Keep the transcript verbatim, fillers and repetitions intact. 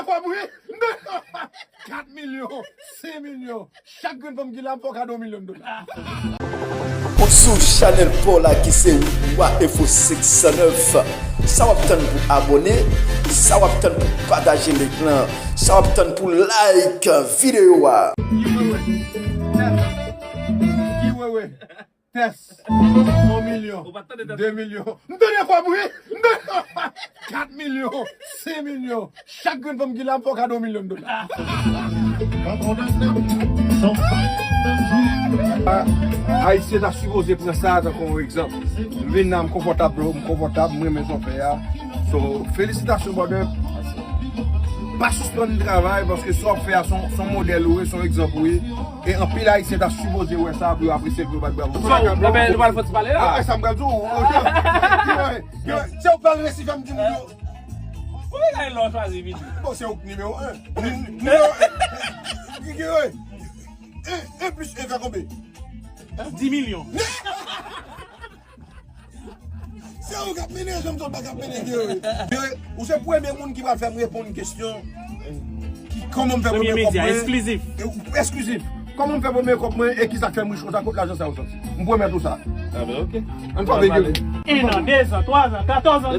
Kòb wi. Kat milyon, senk milyon. Chak grenn fanm ki la, m fè w kado yon milyon dola. Ou sou chanèl pa w la ki se Wa Enfo senk san nèf. Sa w ap tann pou abòne? Sa w ap tann pou pataje link lan? Sa w ap tann pou like videyo a? Kiwewe. Kiwewe. Tès. Yon milyon. De milyon. M tande kòb wi. M tande kat milyon. Senk milyon. Chak grenn fanm ki la, m fè w kado yon milyon dola. Ayisyen ta sipoze pran sa tankou yon egzanp. M vin la, m konfòtab, bro, m konfòtab, m renmen sa w fè a. So, felisitasyon, brother. Pa sispann travay, paske sa w ap fè a, se yon, se yon modèl ou ye, se yon egzanp ou ye. E anpil Ayisyen ta sipoze wè sa pou yo apresye l, pou yo bat bravo. Bon, nou pral fè ti pale la. Ah, sa m pral di w. Se ou pral resi fè m di moun yo. Pou bagay lò chwazi vini. Bon, se ou k nimewo en. Nimewo en. Ki ki yo? En plis en fè konbyen? Dis milyon. Se ou k ap mennen, janm zòt pa k ap mennen ki yo. Ou se premye moun ki pral fè m reponn kesyon. Ki kòman m fè premye kòb mwen? Eksklizif. Kòman m fè premye kòb mwen e kisa k fè m rich konsa, kot lajan sa yo soti? M pwomèt ou sa. Ah ben ok. Ann fè vegile. En an, de zan, twa zan, katòz an.